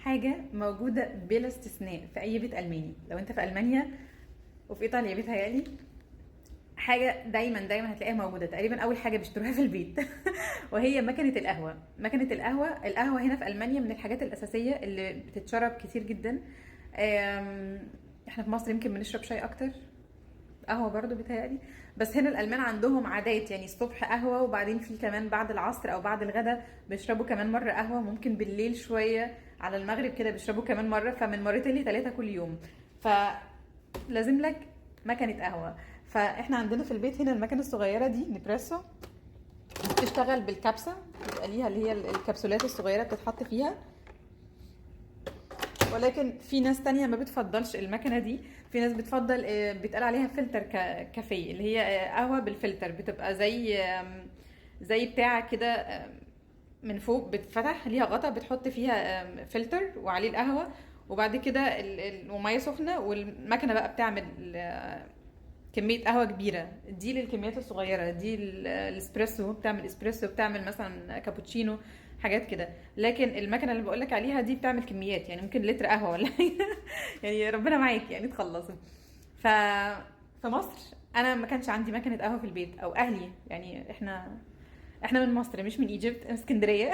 حاجة موجودة بلا استثناء في اي بيت الماني. لو انت في المانيا وفي ايطاليا بيتهيألي حاجة دايما دايما هتلاقيها موجوده، تقريبا اول حاجة بيشتروها في البيت وهي مكنه القهوه. مكنه القهوه، القهوة هنا في المانيا من الحاجات الاساسية اللي بتتشرب كتير جدا. احنا في مصر يمكن بنشرب شاي اكتر، قهوة برضو بيتهيألي، بس هنا الالمان عندهم عادات، يعني الصبح قهوه، وبعدين في كمان بعد العصر او بعد الغداء بيشربوا كمان مرة قهوه، ممكن بالليل شوية على المغرب كده بيشربوا كمان مره، فمن مرتين لثلاثة كل يوم. فلازم لك مكنه قهوه. فاحنا عندنا في البيت هنا المكنه الصغيرة دي نبريسو، بتشتغل بالكبسه، بيبقى ليها اللي هي الكبسولات الصغيرة بتتحط فيها. ولكن في ناس تانية ما بتفضلش المكنة دي، في ناس بتفضل بيتقال عليها فلتر كافيه، اللي هي قهوة بالفلتر، بتبقى زي بتاع كده، من فوق بتفتح ليها غطا، بتحط فيها فلتر وعليه القهوة، وبعد كده ومية سخنة، والمكنة بقى بتعمل كمية قهوة كبيرة. دي للكميات الصغيرة، دي الاسبريسو، بتعمل اسبريسو، بتعمل مثلا كابوتشينو، حاجات كده. لكن المكنة اللي بقولك عليها دي بتعمل كميات، يعني ممكن لتر قهوة ولا حاجة يعني ربنا معاك يعني تخلصي. في مصر انا ما كانش عندي مكنة قهوة في البيت، او اهلي، يعني احنا من مصر مش من Egypt، من اسكندرية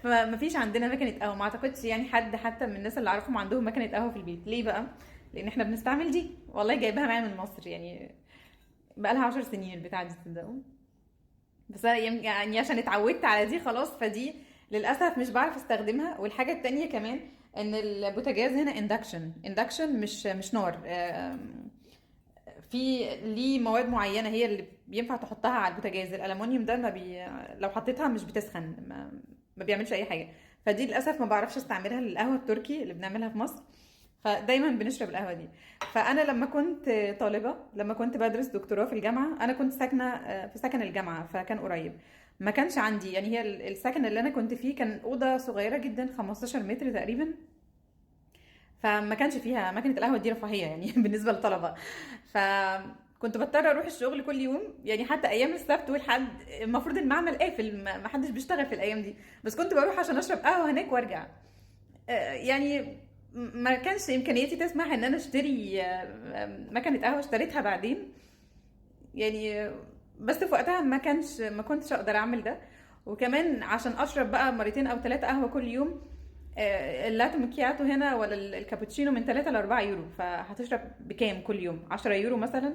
فما فيش عندنا مكنة قهوة. ما اعتقدش يعني حد حتى من الناس اللي اعرفهم عندهم مكنة قهوة في البيت. ليه بقى؟ لان احنا بنستعمل دي، والله جايباها معايا من مصر، يعني بقالها 10 سنين البتاعة دي، تصدقوا؟ بس انا يعني عشان اتعودت على دي خلاص، فدي للاسف مش بعرف استخدمها. والحاجة التانية كمان ان البوتاجاز هنا induction، induction مش نار، في ليه مواد معينة هي اللي بينفع تحطها على البوتاجاز. الالومنيوم ده ما بي، لو حطيتها مش بتسخن، ما بيعملش اي حاجة. فدي للاسف ما بعرفش استعملها للقهوة التركي اللي بنعملها في مصر، فدايما بنشرب القهوة دي. فانا لما كنت طالبه، لما كنت بدرس دكتوراه في الجامعة، انا كنت ساكنة في سكن الجامعة، فكان قريب، ما كانش عندي يعني، هي السكن اللي انا كنت فيه كان اوضة صغيرة جدا، 15 متر تقريبا، فما كانش فيها مكنه القهوة دي، رفاهية يعني بالنسبة للطلبة. فكنت بضطر اروح الشغل كل يوم، يعني حتى ايام السبت والحد المفروض المعمل قافل، ما حدش بيشتغل في الايام دي، بس كنت بروح عشان اشرب قهوة هناك وارجع. يعني ما كانش امكانياتي تسمح ان انا اشتري مكنه قهوة، اشتريتها بعدين يعني، بس في وقتها ما كنتش اقدر اعمل ده. وكمان عشان اشرب بقى مرتين او 3 قهوة كل يوم، اللاتو مكياتو هنا ولا الكابوتشينو من 3 ل 4 يورو، فهتشرب بكام كل يوم؟ 10 يورو مثلا.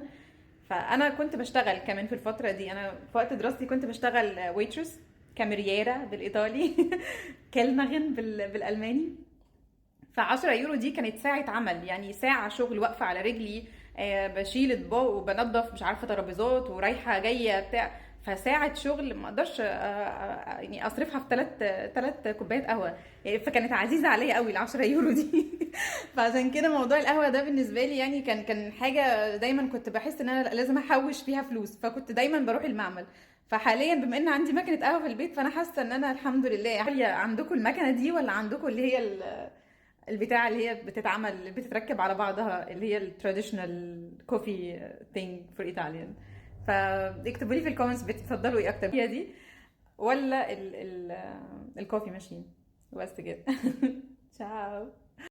فانا كنت بشتغل كمان في الفترة دي، انا في وقت دراستي كنت بشتغل waitress، cameriera بالايطالي Kellnerin بالالماني. ف10 يورو دي كانت ساعة عمل، يعني ساعة شغل واقفة على رجلي، بشيل اطباق وبنظف مش عارفة ترابيزات ورايحة جاية بتاع، فساعة شغل ما اقدرش، يعني اصرفها في تلات كوبايات قهوة يعني، فكانت عزيزة عليا قوي ال10 يورو دي فعشان كده موضوع القهوة ده بالنسبة لي يعني كان حاجة دايما كنت بحس ان انا لازم احوش فيها فلوس، فكنت دايما بروح المعمل. فحاليا بما ان عندي مكنة قهوة في البيت، فانا حاسة ان انا الحمد لله. هل عندكم المكنة دي ولا عندكم اللي هي البتاعة اللي هي بتتعمل، اللي بتتركب على بعضها، اللي هي ال traditional coffee thing for Italian؟ فاكتبوا لي في ال comments بتفضلوا ايه اكتر، هي دي ولا ال coffee machine. بس كده. تشاو.